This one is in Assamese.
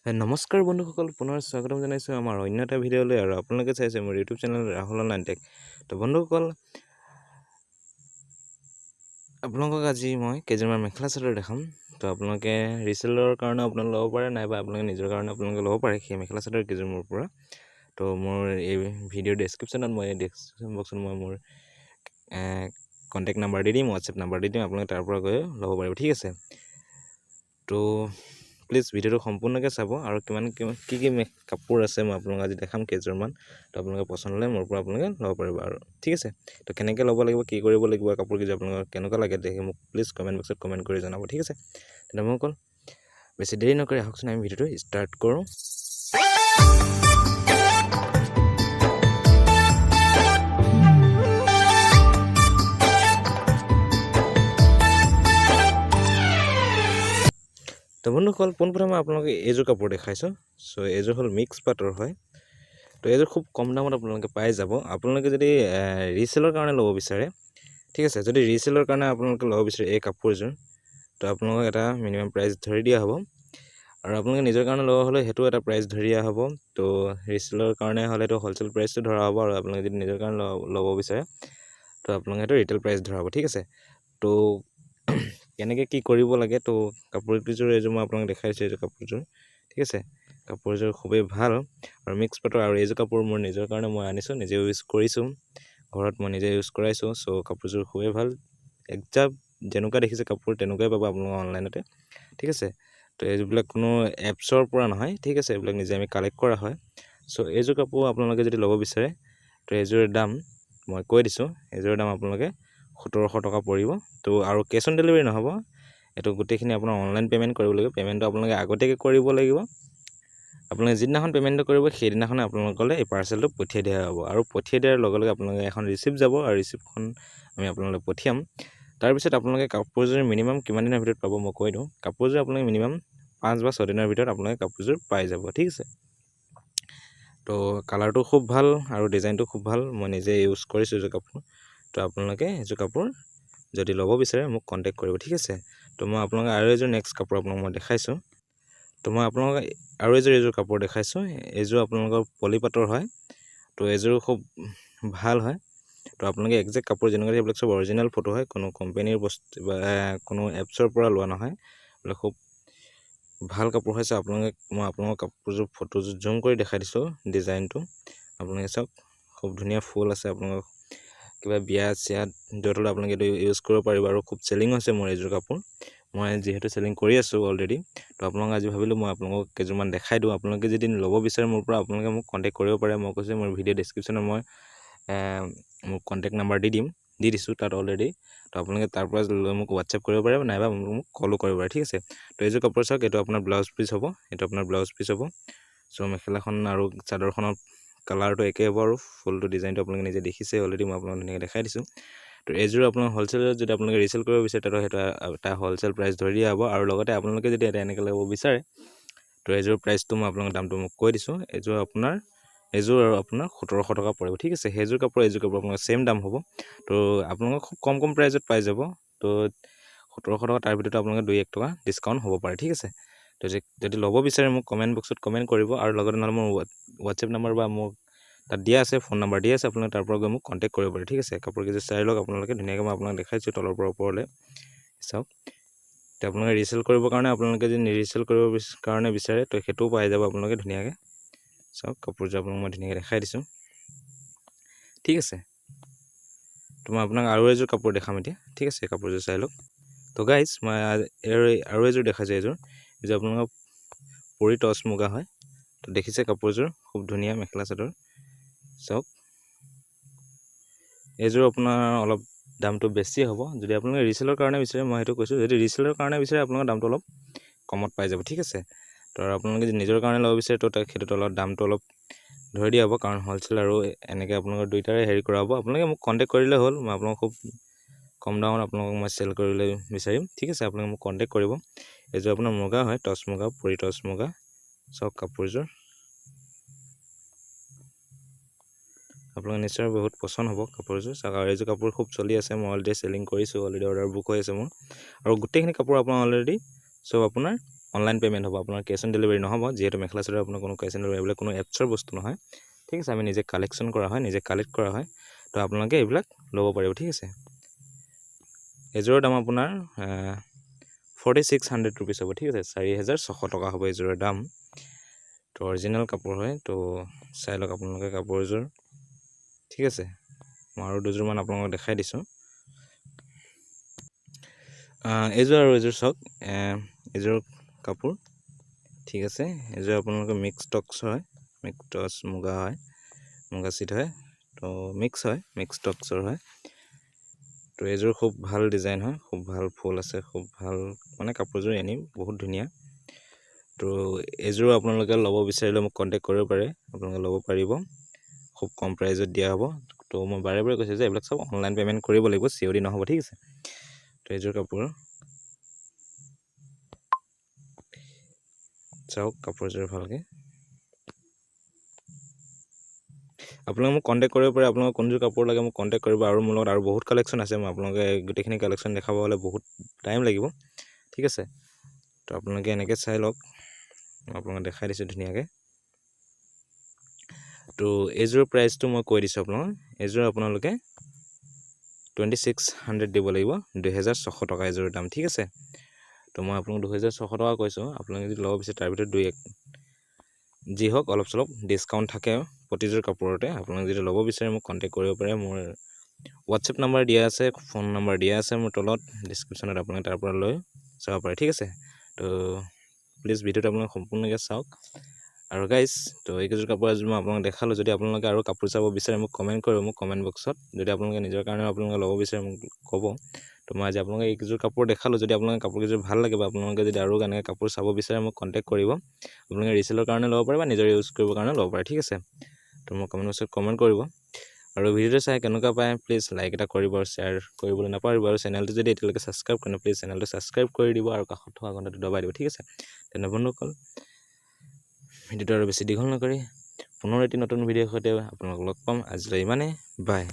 নমস্কাৰ বন্ধুসকল, পুনৰ স্বাগতম জনাইছোঁ আমাৰ অন্য এটা ভিডিঅ'লৈ আৰু আপোনালোকে চাইছে মোৰ YouTube channel Rahul Online Tech. তো বন্ধুসকল, আপোনালোকক আজি মই কেইযোৰমান মেখেলা চাদৰ দেখাম। তো আপোনালোকে ৰিচেলৰ কাৰণে আপোনালোকে ল'ব পাৰে, নাইবা আপোনালোকে নিজৰ কাৰণে আপোনালোকে ল'ব পাৰে সেই মেখেলা চাদৰ কেইযোৰ মোৰ পৰা। তো মোৰ এই ভিডিঅ'ৰ ডেছক্ৰিপশ্যনত মই ডেছক্ৰিপশ্যন বক্সত মই মোৰ কণ্টেক্ট নাম্বাৰ দি দিম, হোৱাটছএপ নাম্বাৰ দি দিম, আপোনালোকে তাৰ পৰা গৈ ল'ব পাৰিব, ঠিক আছে। তো প্লিজ ভিডিঅ'টো সম্পূৰ্ণকৈ চাব আৰু কিমান কিমান কি কি কাপোৰ আছে মই আপোনালোকক আজি দেখাম কেইযোৰমান। তো আপোনালোকে পচন্দ হ'লে মোৰ পৰা আপোনালোকে ল'ব পাৰিব আৰু, ঠিক আছে। তো কেনেকৈ ল'ব লাগিব, কি কৰিব লাগিব, কাপোৰ কেইযোৰ আপোনালোকৰ কেনেকুৱা লাগে দেখি মোক প্লিজ কমেণ্ট বক্সত কমেণ্ট কৰি জনাব, ঠিক আছে। তেনে মই কল বেছি দেৰি নকৰি আহকচোন আমি ভিডিঅ'টো ষ্টাৰ্ট কৰোঁ। তো বন্ধুসকল, পোনপ্ৰথমে আপোনালোকে এইযোৰ কাপোৰ দেখাইছোঁ। চ' এইযোৰ হ'ল মিক্স পাটৰ হয়। তো এইযোৰ খুব কম দামত আপোনালোকে পাই যাব। আপোনালোকে যদি ৰিচেলৰ কাৰণে ল'ব বিচাৰে, ঠিক আছে, যদি ৰিচেলৰ কাৰণে আপোনালোকে ল'ব বিচাৰে এই কাপোৰযোৰ, তো আপোনালোকক এটা মিনিমাম প্ৰাইচ ধৰি দিয়া হ'ব। আৰু আপোনালোকে নিজৰ কাৰণে ল'ব হ'লে সেইটো এটা প্ৰাইচ ধৰি দিয়া হ'ব। তো ৰিচেলৰ কাৰণে হ'লেতো হ'লচেল প্ৰাইচটো ধৰা হ'ব, আৰু আপোনালোকে যদি নিজৰ কাৰণে ল'ব বিচাৰে তো আপোনালোকে সেইটো ৰিটেইল প্ৰাইচ ধৰা হ'ব, ঠিক আছে। তো কেনেকৈ কি কৰিব লাগে, তো কাপোৰকেইযোৰ এইযোৰ মই আপোনাক দেখাইছোঁ, এইযোৰ কাপোৰযোৰ, ঠিক আছে। কাপোৰযোৰ খুবেই ভাল আৰু মিক্স পাটৰ। আৰু এইযোৰ কাপোৰ মোৰ নিজৰ কাৰণে মই আনিছোঁ, নিজে ইউজ কৰিছোঁ, ঘৰত মই নিজে ইউজ কৰাইছোঁ। চ' কাপোৰযোৰ খুবেই ভাল, একজাক্ট যেনেকুৱা দেখিছে কাপোৰ তেনেকুৱাই পাব আপোনালোকে অনলাইনতে, ঠিক আছে। তো এইবিলাক কোনো এপছৰ পৰা নহয়, ঠিক আছে, এইবিলাক নিজে আমি কালেক্ট কৰা হয়। চ' এইযোৰ কাপোৰ আপোনালোকে যদি ল'ব বিচাৰে তো এইযোৰৰ দাম মই কৈ দিছোঁ, এইযোৰৰ দাম আপোনালোকে 1700 টকা পৰিব। তো আৰু কেছ অন ডেলিভাৰী নহ'ব, এইটো গোটেইখিনি আপোনাৰ অনলাইন পে'মেণ্ট কৰিব লাগিব। পে'মেণ্টটো আপোনালোকে আগতীয়াকৈ কৰিব লাগিব। আপোনালোকে যিদিনাখন পে'মেণ্টটো কৰিব সেইদিনাখনে আপোনালোকলৈ এই পাৰ্চেলটো পঠিয়াই দিয়া হ'ব। আৰু পঠিয়াই দিয়াৰ লগে লগে আপোনালোকে এখন ৰিচিপ্ট যাব আৰু ৰিচিপ্টখন আমি আপোনালোকে পঠিয়াম। তাৰপিছত আপোনালোকে কাপোৰযোৰ মিনিমাম কিমান দিনৰ ভিতৰত পাব মই কৈ দিওঁ। কাপোৰযোৰ আপোনালোকে মিনিমাম 5 বা 6 দিনৰ ভিতৰত আপোনালোকে কাপোৰযোৰ পাই যাব, ঠিক আছে। তো কালাৰটো খুব ভাল আৰু ডিজাইনটো খুব ভাল, মই নিজে ইউজ কৰিছোঁ এইযোৰ কাপোৰ। তো আপোনালোকে এইযোৰ কাপোৰ যদি ল'ব বিচাৰে মোক কণ্টেক্ট কৰিব, ঠিক আছে। তো মই আপোনালোকক আৰু এযোৰ নেক্সট কাপোৰ আপোনালোক মই দেখাইছোঁ। তো মই আপোনালোকক আৰু এযোৰ কাপোৰ দেখাইছোঁ, এইযোৰ আপোনালোকৰ পলিপাটৰ হয়। তো এইযোৰ খুব ভাল হয়। তো আপোনালোকে একজেক্ট কাপোৰ যেনেকুৱা সেইবিলাক চব অৰিজিনেল ফটো হয়, কোনো কোম্পেনীৰ বস্তু বা কোনো এপছৰ পৰা লোৱা নহয়, এইবিলাক খুব ভাল কাপোৰ হৈছে। আপোনালোকে মই আপোনালোকৰ কাপোৰযোৰ ফটোযোৰ জুম কৰি দেখাই দিছোঁ, ডিজাইনটো আপোনালোকে চাওক, খুব ধুনীয়া ফুল আছে। আপোনালোকক কিবা বিয়া চিয়াত য'ত হ'লেও আপোনালোকে এইটো ইউজ কৰিব পাৰিব। আৰু খুব চেলিং হৈছে মোৰ এইযোৰ কাপোৰ, মই যিহেতু চেলিং কৰি আছোঁ অলৰেডি। তো আপোনালোকক আজি ভাবিলোঁ মই আপোনালোকক কেইযোৰমান দেখাই দিওঁ। আপোনালোকে যদি ল'ব বিচাৰে মোৰ পৰা আপোনালোকে মোক কণ্টেক্ট কৰিব পাৰে। মই কৈছোঁ মোৰ ভিডিঅ' ডেছক্ৰিপশ্যনত মই মোৰ কণ্টেক্ট নাম্বাৰ দি দিম, দি দিছোঁ তাত অলৰেডি। তো আপোনালোকে তাৰ পৰা লৈ মোক হোৱাটছএপ কৰিব পাৰে, নাইবা মোক কলো কৰিব পাৰে, ঠিক আছে। তো এইযোৰ কাপোৰ চাওক, এইটো আপোনাৰ ব্লাউজ পিচ হ'ব, এইটো আপোনাৰ ব্লাউজ পিচ হ'ব। চ' মেখেলাখন আৰু চাদৰখনৰ কালাৰটো একেই হ'ব আৰু ফুলটো ডিজাইনটো আপোনালোকে নিজে দেখিছে অলৰেডি, মই আপোনালোক ধুনীয়াকৈ দেখাই দিছোঁ। তো এইযোৰ আপোনাৰ হ'লচেলত যদি আপোনালোকে ৰিচেল কৰিব বিচাৰে তেতিয়া সেইটো এটা হ'লচেল প্ৰাইচ ধৰি দিয়া হ'ব। আৰু লগতে আপোনালোকে যদি এটা এনেকৈ ল'ব বিচাৰে তো এইযোৰ প্ৰাইচটো মই আপোনালোকৰ দামটো মোক কৈ দিছোঁ। এইযোৰ আৰু আপোনাৰ 1700 টকা পৰিব, ঠিক আছে। সেইযোৰ কাপোৰ এইযোৰ কাপোৰ আপোনালোকৰ ছেইম দাম হ'ব। তো আপোনালোকে খুব কম কম প্ৰাইজত পাই যাব। তো 1700 টকা, তাৰ ভিতৰতো আপোনালোকে 2-1 টকা ডিছকাউণ্ট হ'ব পাৰে, ঠিক আছে। তো যদি ল'ব বিচাৰে মোক কমেণ্ট বক্সত কমেণ্ট কৰিব। আৰু লগতে নহ'লে মোৰ হোৱাটছএপ নাম্বাৰ বা মোক তাত দিয়া আছে, ফোন নাম্বাৰ দিয়া আছে, আপোনালোকে তাৰ পৰা গৈ মোক কণ্টেক্ট কৰিব পাৰে, ঠিক আছে। কাপোৰ কেইযোৰ চাই লওক আপোনালোকে ধুনীয়াকৈ, মই আপোনাক দেখাইছোঁ তলৰ পৰা ওপৰলৈ চাওক। তো আপোনালোকে ৰিচেল কৰিবৰ কাৰণে আপোনালোকে যদি ৰিচেল কৰিব কাৰণে বিচাৰে তো সেইটোও পাই যাব আপোনালোকে ধুনীয়াকৈ। চাওক কাপোৰযোৰ আপোনালোক মই ধুনীয়াকৈ দেখাই দিছোঁ, ঠিক আছে। তো মই আপোনাক আৰু এযোৰ কাপোৰ দেখাম এতিয়া, ঠিক আছে। কাপোৰযোৰ চাই লওক। তো গাইজ মই আৰু এযোৰ দেখাইছোঁ, এযোৰ আপোনালোকৰ পৰি টচ মুগা হয়। তো দেখিছে কাপোৰযোৰ খুব ধুনীয়া মেখেলা চাদৰ চাওক। এইযোৰ আপোনাৰ অলপ দামটো বেছি হ'ব। যদি আপোনালোকে ৰিচেলৰ কাৰণে বিচাৰে, মই সেইটো কৈছোঁ, যদি ৰিচেলৰ কাৰণে বিচাৰে আপোনালোকৰ দামটো অলপ কমত পাই যাব, ঠিক আছে। তো আৰু আপোনালোকে যদি নিজৰ কাৰণে ল'ব বিচাৰে তো তাক সেইটোত অলপ দামটো অলপ ধৰি দিয়া হ'ব, কাৰণ হ'লচেল আৰু এনেকৈ আপোনালোকৰ দুইটাৰে হেৰি কৰা হ'ব। আপোনালোকে মোক কণ্টেক্ট কৰিলে হ'ল, মই আপোনালোকক খুব কম দামত আপোনালোকক মই চেল কৰিবলৈ বিচাৰিম, ঠিক আছে। আপোনালোকে মোক কণ্টেক্ট কৰিব। এইযোৰ আপোনাৰ মুগা হয়, টচ মুগা, পৰি টচ মুগা। চাওক কাপোৰযোৰ আপোনালোকৰ নিশ্চয় বহুত পচন্দ হ'ব কাপোৰযোৰ। চাওক, আৰু এইযোৰ কাপোৰ খুব চলি আছে, মই অলৰেডি চেলিং কৰিছোঁ, অলৰেডি অৰ্ডাৰ বুক হৈ আছে মোৰ। আৰু গোটেইখিনি কাপোৰ আপোনাৰ অলৰেডি চব আপোনাৰ অনলাইন পে'মেণ্ট হ'ব, আপোনাৰ কেছ অন ডেলিভাৰী নহ'ব। যিহেতু মেখেলা চাদৰ আপোনাৰ কোনো কেছ অন ডেলিভাৰী, এইবিলাক কোনো এপছৰ বস্তু নহয়, ঠিক আছে। আমি নিজে কালেকশ্যন কৰা হয়, নিজে কালেক্ট কৰা হয়। তো আপোনালোকে এইবিলাক ল'ব পাৰিব, ঠিক আছে। এযোৰৰ দাম আপোনাৰ 4600 ৰুপিজ হ'ব, ঠিক আছে। 4600 টকা হ'ব এযোৰৰ দাম। তো অৰিজিনেল কাপোৰ হয়, তো চাই লওক আপোনালোকে কাপোৰযোৰ, ঠিক আছে। মই আৰু দুযোৰমান আপোনালোকক দেখাই দিছোঁ। এইযোৰ আৰু এইযোৰ চাওক, এইযোৰ কাপোৰ, ঠিক আছে। এইযোৰ আপোনালোকে মিক্স টক্স হয়, মিক্স টচ মুগা হয়, মুগা চিট হয়, তো মিক্স হয়, মিক্স টক্সৰ হয়। তো এইযোৰ খুব ভাল ডিজাইন হয়, খুব ভাল ফুল আছে, খুব ভাল মানে কাপোৰযোৰ এনেই বহুত ধুনীয়া। তো এইযোৰ আপোনালোকে ল'ব বিচাৰিলে মোক কণ্টেক্ট কৰিব পাৰে, আপোনালোকে ল'ব পাৰিব, খুব কম প্ৰাইজত দিয়া হ'ব। তো মই বাৰে বাৰে কৈছোঁ যে এইবিলাক চব অনলাইন পে'মেণ্ট কৰিব লাগিব, COD নহ'ব, ঠিক আছে। তো এইযোৰ কাপোৰ চাওক, কাপোৰযোৰ ভালকৈ। আপোনালোকে মোক কণ্টেক্ট কৰিব পাৰে, আপোনালোকক কোনযোৰ কাপোৰ লাগে মোক কণ্টেক্ট কৰিব। আৰু মোৰ লগত আৰু বহুত কালেকশ্যন আছে, মই আপোনালোকে গোটেইখিনি কালেকশ্যন দেখাব হ'লে বহুত টাইম লাগিব, ঠিক আছে। তো আপোনালোকে এনেকৈ চাই লওক, মই আপোনালোকক দেখাই দিছোঁ ধুনীয়াকৈ। তো এইযোৰৰ প্ৰাইচটো মই কৈ দিছোঁ আপোনালোকক, এইযোৰ আপোনালোকে 2600 দিব লাগিব, 2600 টকা এইযোৰৰ দাম, ঠিক আছে। তো মই আপোনালোক 2600 টকা কৈছোঁ, আপোনালোকে যদি ল'ব বিচাৰে তাৰ ভিতৰত দুই এক যি হওক অলপ চলপ ডিছকাউণ্ট থাকে প্ৰতিযোৰ কাপোৰতে। আপোনালোকে যদি ল'ব বিচাৰে মোক কণ্টেক্ট কৰিব পাৰে, মোৰ হোৱাটছএপ নাম্বাৰ দিয়া আছে, ফোন নাম্বাৰ দিয়া আছে মোৰ তলত ডিছক্ৰিপশ্যনত, আপোনালোকে তাৰ পৰা লৈ চাব পাৰে, ঠিক আছে। তো প্লিজ ভিডিঅ'টো আপোনালোকে সম্পূৰ্ণকৈ চাওক। আৰু গাইজ, তো এইকেইযোৰ কাপোৰ আজি মই আপোনালোকক দেখালোঁ। যদি আপোনালোকে আৰু কাপোৰ চাব বিচাৰে মোক কমেণ্ট কৰিব, মোক কমেণ্ট বক্সত। যদি আপোনালোকে নিজৰ কাৰণে আপোনালোকে ল'ব বিচাৰে মোক ক'ব। তো মই আজি আপোনালোকে এইকেইযোৰ কাপোৰ দেখালোঁ। যদি আপোনালোকে কাপোৰকেইযোৰ ভাল লাগে বা আপোনালোকে যদি আৰু এনেকৈ কাপোৰ চাব বিচাৰে মোক কণ্টেক্ট কৰিব। আপোনালোকে ৰিচেলৰ কাৰণে ল'ব পাৰে বা নিজৰ ইউজ কৰিবৰ কাৰণে ল'ব পাৰে, ঠিক আছে। তো মোক কমেণ্ট বক্সত কমেণ্ট কৰিব। আৰু ভিডিঅ'টো চাই কেনেকুৱা পায় প্লিজ লাইক এটা কৰিব আৰু শ্বেয়াৰ কৰিবলৈ নাপাহৰিব। আৰু চেনেলটো যদি এতিয়ালৈকে ছাবস্ক্ৰাইব কৰে প্লিজ চেনেলটো ছাবস্ক্ৰাইব কৰি দিব আৰু কাষত থকা ঘণ্টাটো দবাই দিব, ঠিক আছে। তেনে বন্ধুসকল, ভিডিঅ'টো আৰু বেছি দীঘল নকৰি পুনৰ এটি নতুন ভিডিঅ'ৰ সৈতে আপোনালোকক লগ পাম। আজিলৈ ইমানেই, বাই।